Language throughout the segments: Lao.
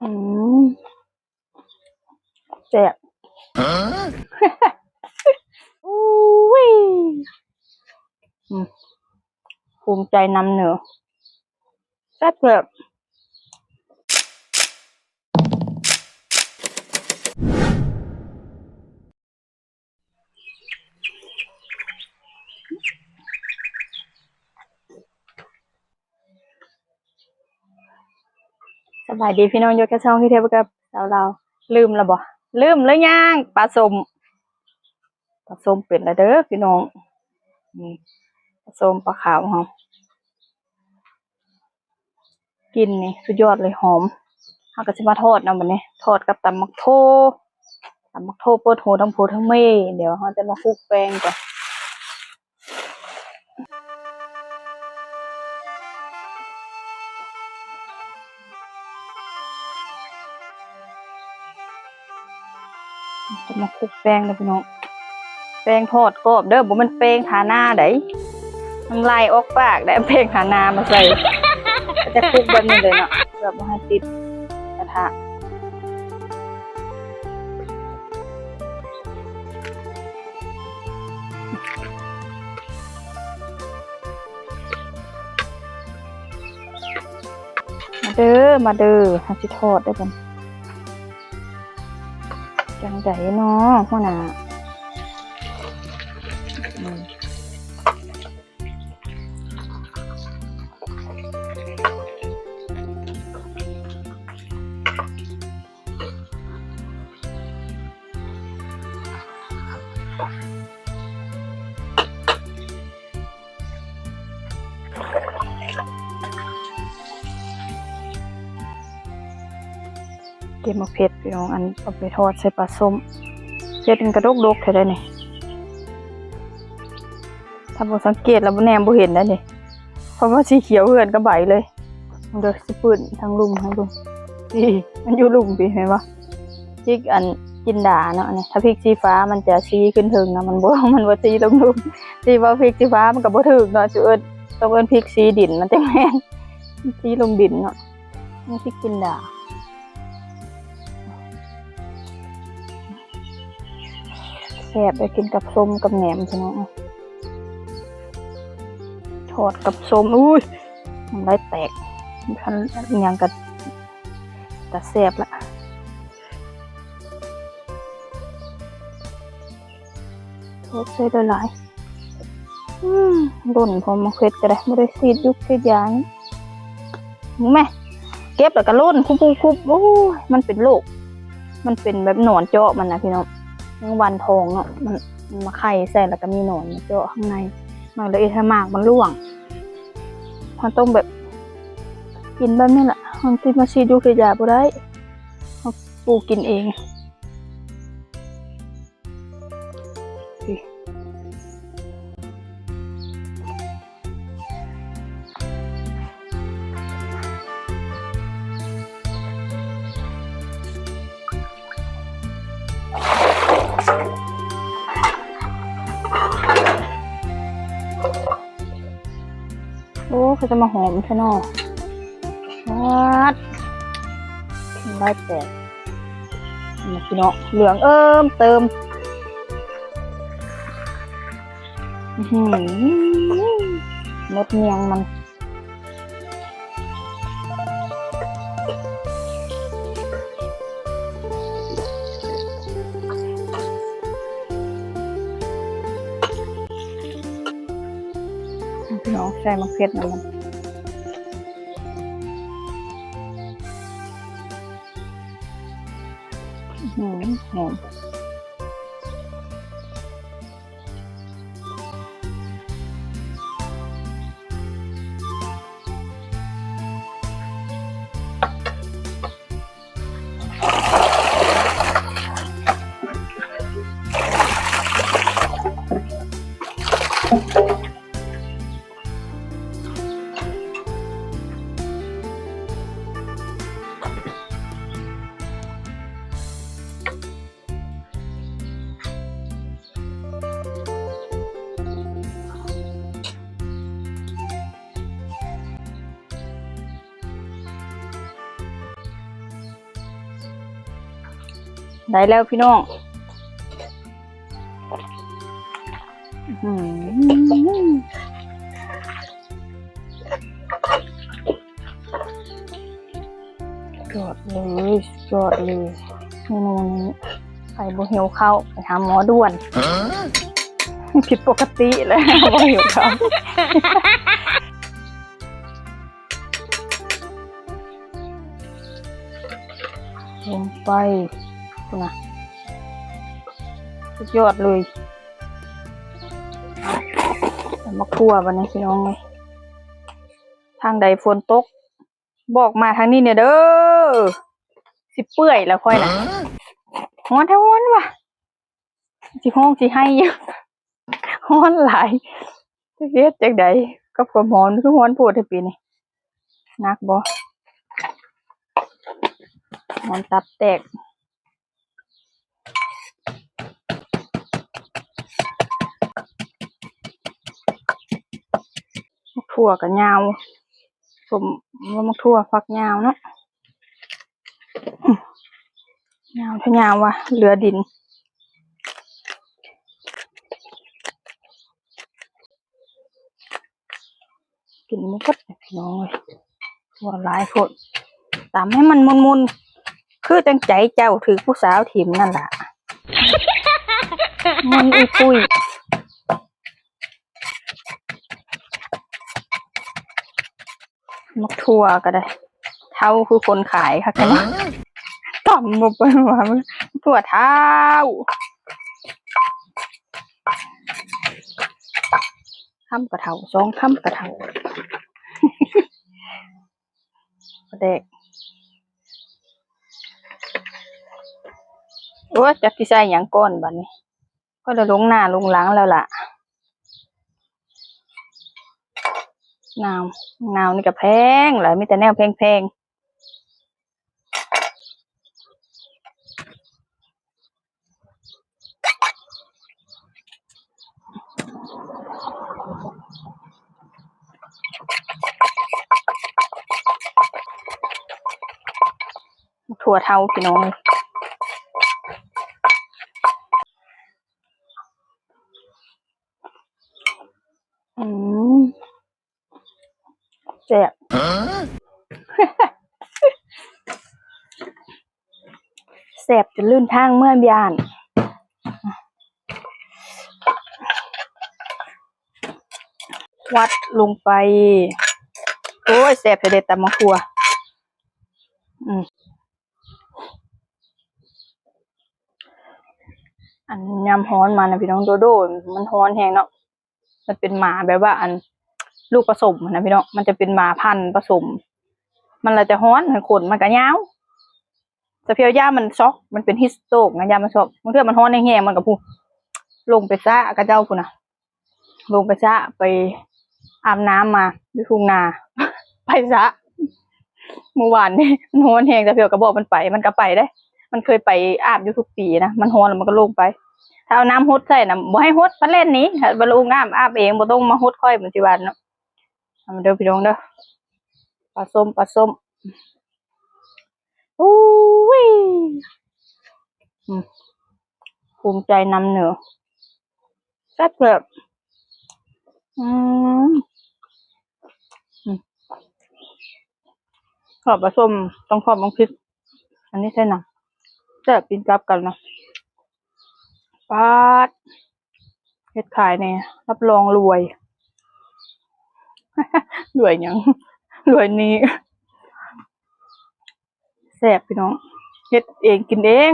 ອືມ ແຊບ. ອູ້ຍ ອືມ ພູມໃຈນຳເໜີ ແຊບໆ. ສະບາຍດີພີ່ນ້ອງ ຢູ່ກັບຊ່ອງທີ່ທ່ຽວກັບສາວລາວ. ລືມແລ້ວບໍ່? ລືມແລ້ວຍັງ? ປາສົ້ມ ປາສົ້ມເປັນແລ້ວເດີພີ່ນ້ອງ. ນີ້ ປາສົ້ມປາຂາວເຮົາ. ກິ່ນນີ້ສຸດຍອດເລີຍ ຫອມ. ເຮົາກໍຊິມາທອດເນາະບັດນີ້ ທອດກັບຕຳໝາກໂທ ຕຳໝາກໂທເປີດໂຫທັງຜົວທັງເມ. ດຽວເຮົາຈະມາຄຸກແປ້ງກ່ອນ ຈະມາຄຸກແປ້ງເດີພີ່ນ້ອງ. ແປ້ງທອດກອບເດີ ບໍ່ແມ່ນແປ້ງທາໜ້າໃດ໋ ມັນໄຫຼອອກປາກໄດ໋ ເອົາແປ້ງທາໜ້າມາໃສ່. ກໍຈະຄຸກແບບນີ້ເລີຍເນາະ ເພື່ອບໍ່ໃຫ້ຕິດກະທະ. ມາເດີ ມາເດີ ເຮົາຊິທອດເດີບັດນີ້. ຈັ່ງໃດເນາະຫົວໜ້າ? ອືມ ເກັບໝາກເຜັດພີ່ນ້ອງ ອັນເອົາໄປທອດໃສ່ປາສົ້ມ. ເຜັດມັນກະດົກໆແທ້ໃດ໋ນີ້ ຖ້າບໍ່ສັງເກດແລ້ວບໍ່ແນມບໍ່ເຫັນໄດ໋ນີ້ ເພາະວ່າສີຂຽວຄືກັນກັບໃບເລີຍ. ເບິ່ງເດີ ຊິປືນທາງລຸ່ມໃຫ້ເບິ່ງ. ນີ້ ມັນຢູ່ລຸ່ມພີ້ແມ່ນບໍ່? ພິກອັນຈິນດາເນາະ ອັນນີ້ ຖ້າພິກສີຟ້າມັນຈະສີຂຶ້ນເທິງເນາະ ມັນບໍ່ ມັນບໍ່ສີລົງລຸ່ມ. ຊິເວົ້າພິກສີຟ້າມັນກໍບໍ່ຖືກເນາະ ຊິເອີ້ນ ຕ້ອງເອີ້ນພິກສີດິນມັນຈັ່ງແມ່ນ ສີລົງດິນເນາະ. ນີ້ພິກຈິນດາ ແຊບເລີຍ ກິນກັບສົ້ມກັບແໜມພີ່ນ້ອງ. ທອດກັບສົ້ມ ອຸ້ຍ ນ້ຳລາຍແຕກ ບໍ່ທັນຫຍັງກະຕາແຊບລະ. ໂອ້ ໃສ່ຫຼາຍໆ ອືມ ຫຼົ່ນ ເພາະໝາກເຜັດກໍໄດ້ ບໍ່ໄດ້ສີດຢູກສີດຢາຫຍັງ. ແມ່ ເກັບແລ້ວກໍຫຼົ່ນຄຸບໆ ໂອ້ຍ ມັນເປັນໂລກ ມັນເປັນແບບໜອນເຈາະມັນນະພີ່ນ້ອງ. ແມງວັນທອງເນາະ ມັນ ມັນມາໄຂ່ໃສ່ ແລ້ວກໍມີໜອນມາເຈາະຂ້າງໃນ. ມັນເລີຍເຮັດໃຫ້ໝາກມັນລ່ວງ. ເຮົາຕ້ອງແບບ ກິນແບບນີ້ລະ ເຮົາຊິມາສີດຢູກສີດຢາບໍ່ໄດ້ ເຮົາປູກກິນເອງ. ໂອ້ ຄືຈະມາຫອມແທ້ເນາະ. ປາດ ນ້ຳລາຍແຕກ. ນີ້ພີ່ນ້ອງ ເຫຼືອງເອີມເຕີມ. ອືຫື ໝົດເໜືອງມັນ. ພີ່ນ້ອງ ໃສ່ໝາກເຜັດນຳມັນ. ອືຫື ຫອມ. ອ ໄດ້ແລ້ວພີ່ນ້ອງ ອືມ ຍອດເລີຍ ຍອດເລີຍ ເມນູນີ້ ໃຜບໍ່ຫິວເຂົ້າ ໄປຫາໝໍດ່ວນ ຜິດປົກກະຕິແລ້ວ ບໍ່ຫິວເຂົ້າ. ລົງໄປ ພຸ້ນນະ ສຸດຍອດເລີຍ ເອົາ ຕຳໝາກຖົ່ວບັດນີ້ພີ່ນ້ອງເອີຍ ທາງໃດຝົນຕົກ ບອກມາທາງນີ້ແດ່ເດີ ຊິເປື່ອຍແລ້ວຂ້ອຍນະ ຮ້ອນແທ້ຮ້ອນວ່າ ຊິຮ້ອງຊິໄຫ້ຢູ່ ຮ້ອນຫຼາຍ ຈັກເຮັດຈັ່ງໃດກັບຄວາມຮ້ອນ ຄືຮ້ອນໂພດແທ້ປີນີ້ ໜັກບໍ່ ຮ້ອນຕັບແຕກ ຖົ່ວກໍຍາວ ສົ້ມ ໝາກຖົ່ວຝັກຍາວເນາະ. ຍາວແທ້ຍາວວ່າ ເຫຼືອດິນ ກິນບໍ່ໝົດພີ່ນ້ອງເອີຍ ວ່າຫຼາຍໂພດ ຕຳໃຫ້ມັນມົນໆ ຄືຈັ່ງໃຈເຈົ້າຖືກຜູ້ສາວຖິ້ມນັ້ນລະ ມັນອີ່ປຸ້ຍ. ໝາກຖົ່ວກໍໄດ້ ເທົ້າຄືຄົນຂາຍຄັກແທ້ເນາະ ຕຳບໍ່ເປັນວ່າ ໝາກຖົ່ວເທົ້າ ຄຳກໍເທົ້າ ສອງຄຳກໍເທົ້າ ປາແດກ ໂອ້ຍ ຈັກຊິໃສ່ຫຍັງກ່ອນບັດນີ້ ກໍໄດ້ລົງໜ້າລົງຫຼັງແລ້ວລະ ນາວ ນາວນີ້ກໍແພງຫຼາຍ ມີແຕ່ແນວແພງໆ. ຖົ່ວເທົ້າພີ່ນ້ອງ ອືມ ແຊບ ແຊບຈົນລື່ນທາງເມືອບ້ານ ຄວັດລົງໄປ ໂອ້ຍ ແຊບແທ້ເດ ຕຳໝາກຖົ່ວ ອືມ ອັນຍາມຮ້ອນມານະພີ່ນ້ອງ ໂດໂດ ມັນຮ້ອນແຮງເນາະ. ມັນເປັນໝາແບບວ່າ ອັນ ລູກປະສົມຫັ້ນນະພີ່ນ້ອງ ມັນຈະເປັນໝາພັນປະສົມ ມັນລະຈະຮ້ອນ ມັນຂົນມັນກະຍາວ ສະພຽວຢ້ານມັນຊັອກ ມັນເປັນຮີດສະໂຕກນະ ຢ້ານມັນຊັອກ ບາງເທື່ອມັນຮ້ອນແຮງໆ ມັນກະພຸ້ນ ລົງໄປຊະເຂົາເຈົ້າພຸ້ນນະ ລົງໄປຊະ ໄປອາບນ້ຳມາຢູ່ທົ່ງນາ ໄປຊະ. ມື້ວານນີ້ມັນຮ້ອນແຮງ ສະພຽວກະບອກມັນໄປ ມັນກະໄປເດ້ ມັນເຄີຍໄປອາບຢູ່ທຸກປີນະ ມັນຮ້ອນລະມັນກະລົງໄປ ຖ້າເອົານ້ຳຫົດໃສ່ນະ ບໍ່ໃຫ້ຫົດ ມັນແລ່ນໜີ ເວລາອາບ ອາບເອງ ບໍ່ຕ້ອງມາຫົດຂ້ອຍ ມັນຊິວ່າເນາະ. ເອົາເດີພີ່ນ້ອງເດີ ປາສົ້ມ ປາສົ້ມ ອູ້ຍ ອືມ ພູມໃຈນຳເໜີ ແຊບໆ ອືມ ອືມ ທອດປາສົ້ມ ຕ້ອງທອດບັກພິກ ອັນນີ້ໃສ່ນຳ ແຊບ ກິນກັບກັນນະ ປາດ ເຮັດຂາຍແດ່ ຮັບຮອງລວຍ ລວຍຫຍັງ ລວຍໜີ້ ແຊບພີ່ນ້ອງ ເຮັດເອງກິນເອງ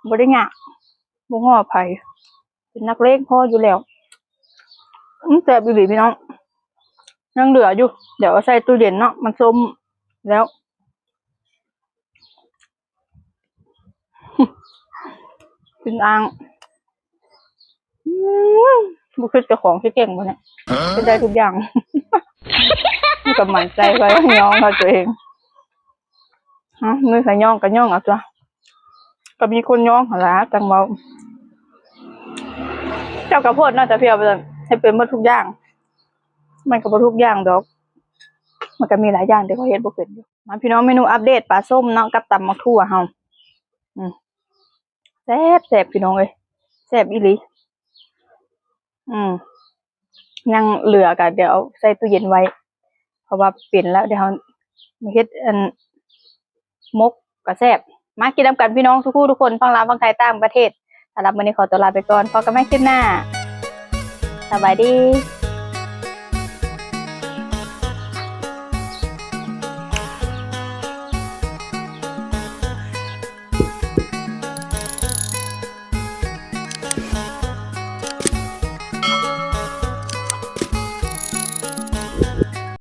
ບໍ່ໄດ້ຍາກ ບໍ່ງໍ້ໃຜ ເປັນນັກເລງພໍຢູ່ແລ້ວ ອືມ ແຊບອີ່ຫຼີພີ່ນ້ອງ ຍັງເຫຼືອຢູ່ ດຽວເອົາໃສ່ຕູ້ເຢັນເນາະ ມັນສົ້ມແລ້ວ ກິນອ່າງ ອືມ ບໍ່ຄິດເຈົ້າຂອງຊິເກັ່ງບໍ່ນີ້ ເຮັດໄດ້ທຸກຢ່າງ ມີກຳລັງໃຈໄວ້ຍ້ອງເອົາຕົວເອງ ຮະ ມີໃຜຍ້ອງກະຍ້ອງເອົາຕົວະ ກະມີຄົນຍ້ອງຫັ້ນລະ ຈັ່ງເວົ້າ ເຈົ້າກະໂພດເນາະ ຕາພຽວວ່າຊັ້ນ ເຮັດເປັນໝົດທຸກຢ່າງ ມັນກະບໍ່ທຸກຢ່າງດອກ ມັນກະມີຫຼາຍຢ່າງທີ່ຂ້ອຍເຮັດບໍ່ເປັນຢູ່. ມາພີ່ນ້ອງ ເມນູອັບເດດປາສົ້ມເນາະ ກັບຕຳໝາກຖົ່ວເຮົາ ອືມ ແຊບໆ ພີ່ນ້ອງເອີຍ ແຊບອີ່ຫຼີ. ອືມ ຍັງເຫຼືອກໍດຽວເອົາໃສ່ຕູ້ເຢັນໄວ້ ເພາະວ່າເປັນແລ້ວ ດຽວເຮົາມາເຮັດອັນໝົກກໍແຊບ. ມາກິນນຳກັນພີ່ນ້ອງທຸກຜູ້ທຸກຄົນ ຝັ່ງລາວ ຝັ່ງໄທ ຕ່າງປະເທດ. ສຳລັບມື້ນີ້ຂໍຕົວລາໄປກ່ອນ ພົບກັນໃໝ່ຄລິບໜ້າ. ສະບາຍດີ.